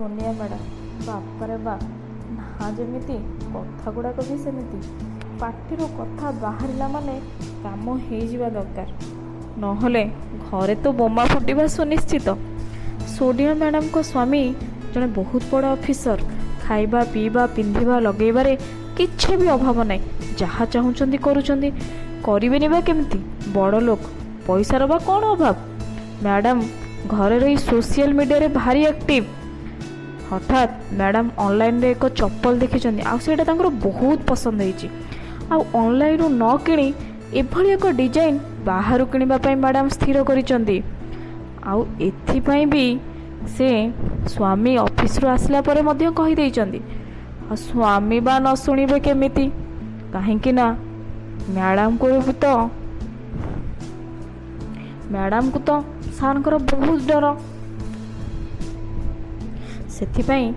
Sonia madam, ବାପରେ ବାପ, ନା ଯେମିତି କଥା ଗୁଡ଼ାକ ବି ସେମିତି। ପାଟିରୁ କଥା ବାହାରିଲା ମାନେ କାମ ହେଇଯିବା ଦରକାର, ନହେଲେ ଘରେ ତ ବୋମା ଫୁଟିବା ସୁନିଶ୍ଚିତ। ସୋନିଆ ମ୍ୟାଡ଼ାମଙ୍କ ସ୍ୱାମୀ ଜଣେ ବହୁତ ବଡ଼ ଅଫିସର। ଖାଇବା, ପିଇବା, ପିନ୍ଧିବା, ଲଗେଇବାରେ କିଛି ବି ଅଭାବ ନାହିଁ। ଯାହା ଚାହୁଁଛନ୍ତି କରୁଛନ୍ତି। କରିବେନି ବା କେମିତି? ବଡ଼ ଲୋକ, ପଇସାର ବା କ'ଣ ଅଭାବ? ମ୍ୟାଡ଼ାମ୍ ଘରେ ରହି ସୋସିଆଲ ମିଡ଼ିଆରେ ଭାରି ଆକ୍ଟିଭ୍। ହଠାତ୍ ମ୍ୟାଡ଼ାମ୍ ଅନଲାଇନରେ ଏକ ଚପଲ ଦେଖିଛନ୍ତି, ଆଉ ସେଇଟା ତାଙ୍କର ବହୁତ ପସନ୍ଦ ହେଇଛି। ଆଉ ଅନଲାଇନରୁ ନ କିଣି ଏଭଳି ଏକ ଡିଜାଇନ୍ ବାହାରୁ କିଣିବା ପାଇଁ ମ୍ୟାଡ଼ାମ୍ ସ୍ଥିର କରିଛନ୍ତି। ଆଉ ଏଥିପାଇଁ ବି ସେ ସ୍ୱାମୀ ଅଫିସରୁ ଆସିଲା ପରେ ମଧ୍ୟ କହିଦେଇଛନ୍ତି। ଆଉ ସ୍ୱାମୀ ବା ନ ଶୁଣିବେ କେମିତି? କାହିଁକି ନା ମ୍ୟାଡ଼ାମକୁ ତ ସାର୍ଙ୍କର ବହୁତ ଡର। ସେଥିପାଇଁ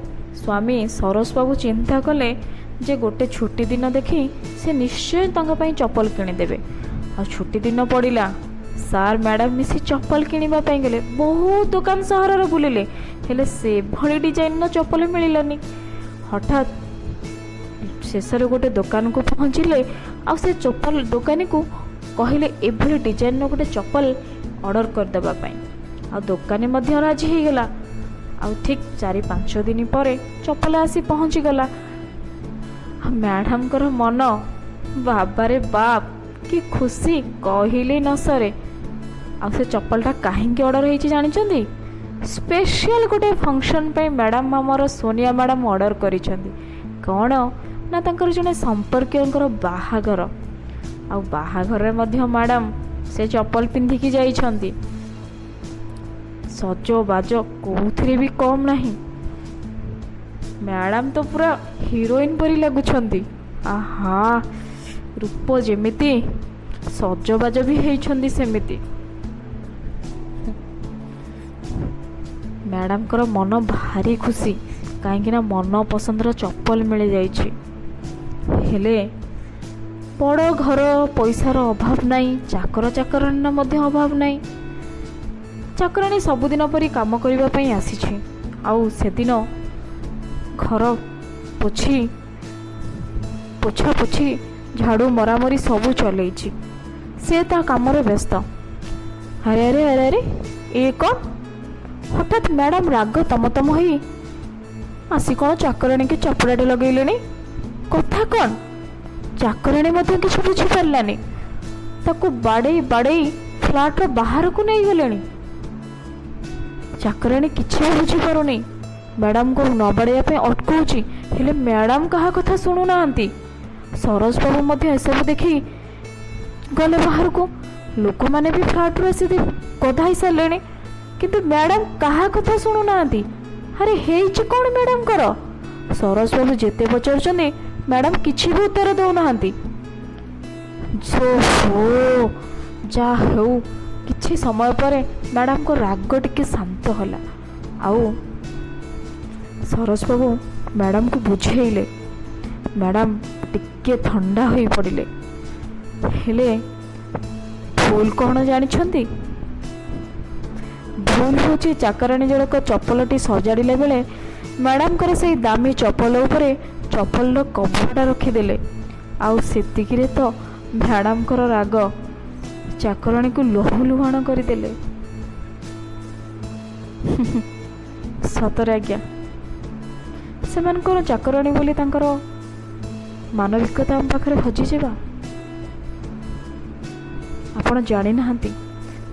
ସ୍ୱାମୀ ସରୋଜ ବାବୁ ଚିନ୍ତା କଲେ ଯେ ଗୋଟେ ଛୁଟି ଦିନ ଦେଖି ସେ ନିଶ୍ଚୟ ତାଙ୍କ ପାଇଁ ଚପଲ କିଣିଦେବେ। ଆଉ ଛୁଟି ଦିନ ପଡ଼ିଲା। ସାର୍ ମ୍ୟାଡ଼ାମ୍ ମିଶି ଚପଲ କିଣିବା ପାଇଁ ଗଲେ। ବହୁତ ଦୋକାନ ସହରରେ ବୁଲିଲେ, ହେଲେ ସେଭଳି ଡିଜାଇନର ଚପଲ ମିଳିଲାନି। ହଠାତ୍ ଶେଷରେ ଗୋଟେ ଦୋକାନକୁ ପହଞ୍ଚିଲେ, ଆଉ ସେ ଚପଲ ଦୋକାନୀକୁ କହିଲେ ଏଭଳି ଡିଜାଇନର ଗୋଟେ ଚପଲ ଅର୍ଡ଼ର କରିଦେବା ପାଇଁ। ଆଉ ଦୋକାନୀ ମଧ୍ୟ ରାଜି ହେଇଗଲା। ଆଉ ଠିକ୍ 4-5 ଦିନ ପରେ ଚପଲ ଆସି ପହଞ୍ଚିଗଲା। ମ୍ୟାଡ଼ାମଙ୍କର ମନ, ବାବାରେ ବାପ, କି ଖୁସି କହିଲେ ନ ସରେ। ଆଉ ସେ ଚପଲଟା କାହିଁକି ଅର୍ଡ଼ର ହେଇଛି ଜାଣିଛନ୍ତି? ସ୍ପେଶିଆଲ ଗୋଟେ ଫଙ୍କସନ୍ ପାଇଁ ମ୍ୟାଡ଼ାମ୍, ଆମର ସୋନିଆ ମ୍ୟାଡ଼ାମ୍ ଅର୍ଡ଼ର କରିଛନ୍ତି। କ'ଣ ନା ତାଙ୍କର ଜଣେ ସମ୍ପର୍କୀୟଙ୍କର ବାହାଘର। ଆଉ ବାହାଘରରେ ମଧ୍ୟ ମ୍ୟାଡ଼ାମ୍ ସେ ଚପଲ ପିନ୍ଧିକି ଯାଇଛନ୍ତି। ସଜବାଜ କେଉଁଥିରେ ବି କମ୍ ନାହିଁ। ମ୍ୟାଡ଼ାମ୍ ତ ପୁରା ହିରୋଇନ୍ ପରି ଲାଗୁଛନ୍ତି। ଆହା, ରୂପ ଯେମିତି, ସଜବାଜ ବି ହେଇଛନ୍ତି ସେମିତି। ମ୍ୟାଡ଼ାମଙ୍କର ମନ ଭାରି ଖୁସି, କାହିଁକିନା ମନ ପସନ୍ଦର ଚପଲ ମିଳିଯାଇଛି। ହେଲେ ବଡ଼ ଘର, ପଇସାର ଅଭାବ ନାହିଁ, ଚାକର ଚାକରାଣୀର ମଧ୍ୟ ଅଭାବ ନାହିଁ। ଚାକରାଣୀ ସବୁଦିନ ପରି କାମ କରିବା ପାଇଁ ଆସିଛି, ଆଉ ସେଦିନ ଘର ପୋଛି, ପୋଛା ପୋଛି, ଝାଡ଼ୁ ମରାମରି ସବୁ ଚଲେଇଛି। ସେ ତା କାମରେ ବ୍ୟସ୍ତ। ଆରେ ଆରେ ଆରେ ଆରେ, ଏ କ'ଣ? ହଠାତ୍ ମ୍ୟାଡ଼ାମ୍ ରାଗ ତମ ତମ ହେଇ ଆସି କ'ଣ ଚାକରାଣୀକି ଚପଡ଼ାଟେ ଲଗେଇଲେଣି। କଥା କ'ଣ? ଚାକରାଣୀ ମଧ୍ୟ କିଛି ବୁଝିପାରିଲାନି। ତାକୁ ବାଡ଼େଇ ବାଡ଼େଇ ଫ୍ଲାଟ୍ର ବାହାରକୁ ନେଇଗଲେଣି। ଚାକରାଣୀ କିଛି ବି ବୁଝିପାରୁନି। ମ୍ୟାଡ଼ାମଙ୍କୁ ନ ବାଡ଼େଇବା ପାଇଁ ଅଟକଉଛି, ହେଲେ ମ୍ୟାଡ଼ାମ୍ କାହା କଥା ଶୁଣୁନାହାନ୍ତି। ସରୋଜ ବାବୁ ମଧ୍ୟ ଏସବୁ ଦେଖି ଗଲେ ବାହାରକୁ। ଲୋକମାନେ ବି ଫ୍ଲାଟ୍ରୁ ଆସି ଗଦା ହେଇସାରିଲେଣି, କିନ୍ତୁ ମ୍ୟାଡ଼ାମ୍ କାହା କଥା ଶୁଣୁନାହାନ୍ତି। ଆରେ, ହେଇଛି କ'ଣ ମ୍ୟାଡ଼ାମଙ୍କର? ସରୋଜ ବାବୁ ଯେତେ ପଚାରୁଛନ୍ତି, ମ୍ୟାଡ଼ାମ୍ କିଛି ବି ଉତ୍ତର ଦେଉନାହାନ୍ତି। ହୋ, ଯାହା ହେଉ, କିଛି ସମୟ ପରେ ମ୍ୟାଡ଼ାମଙ୍କ ରାଗ ଟିକେ ଶାନ୍ତ ହେଲା, ଆଉ ସରୋଜ ବାବୁ ମ୍ୟାଡ଼ାମକୁ ବୁଝେଇଲେ। ମ୍ୟାଡ଼ାମ୍ ଟିକେ ଥଣ୍ଡା ହୋଇ ପଡ଼ିଲେ। ହେଲେ ଭୁଲ କ'ଣ ଜାଣିଛନ୍ତି? ଭୁଲ ହେଉଛି, ଚାକରାଣୀ ଜଣକ ଚପଲଟି ସଜାଡ଼ିଲା ବେଳେ ମ୍ୟାଡ଼ାମଙ୍କର ସେଇ ଦାମୀ ଚପଲ ଉପରେ ଚପଲର କଭରଟା ରଖିଦେଲେ। ଆଉ ସେତିକିରେ ତ ମ୍ୟାଡ଼ାମଙ୍କର ରାଗ, ଚାକରାଣୀକୁ ଲହୁ ଲୁହାଣ କରିଦେଲେ। ସତରେ ଆଜ୍ଞା, ସେମାନଙ୍କର ଚାକରାଣୀ ବୋଲି ତାଙ୍କର ମାନବିକତା ଆମ ପାଖରେ ହଜିଯିବା? ଆପଣ ଜାଣିନାହାନ୍ତି,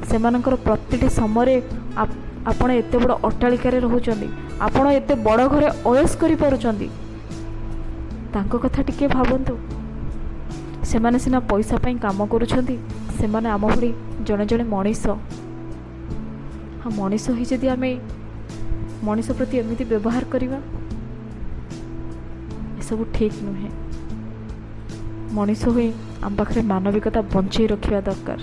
ସେମାନଙ୍କର ପ୍ରତିଟି ସମୟରେ ଆପଣ ଏତେ ବଡ଼ ଅଟ୍ଟାଳିକାରେ ରହୁଛନ୍ତି, ଆପଣ ଏତେ ବଡ଼ ଘରେ ଅୟସ କରିପାରୁଛନ୍ତି। ତାଙ୍କ କଥା ଟିକେ ଭାବନ୍ତୁ। ସେମାନେ ସିନା ପଇସା ପାଇଁ କାମ କରୁଛନ୍ତି, ସେମାନେ ଆମ ଭଳି ଜଣେ ଜଣେ ମଣିଷ। ଆଉ ମଣିଷ ହେଇ ଯଦି ଆମେ ମଣିଷ ପ୍ରତି ଏମିତି ବ୍ୟବହାର କରିବା, ଏସବୁ ଠିକ୍ ନୁହେଁ। ମଣିଷ ହୋଇ ଆମ ପାଖରେ ମାନବିକତା ବଞ୍ଚେଇ ରଖିବା ଦରକାର।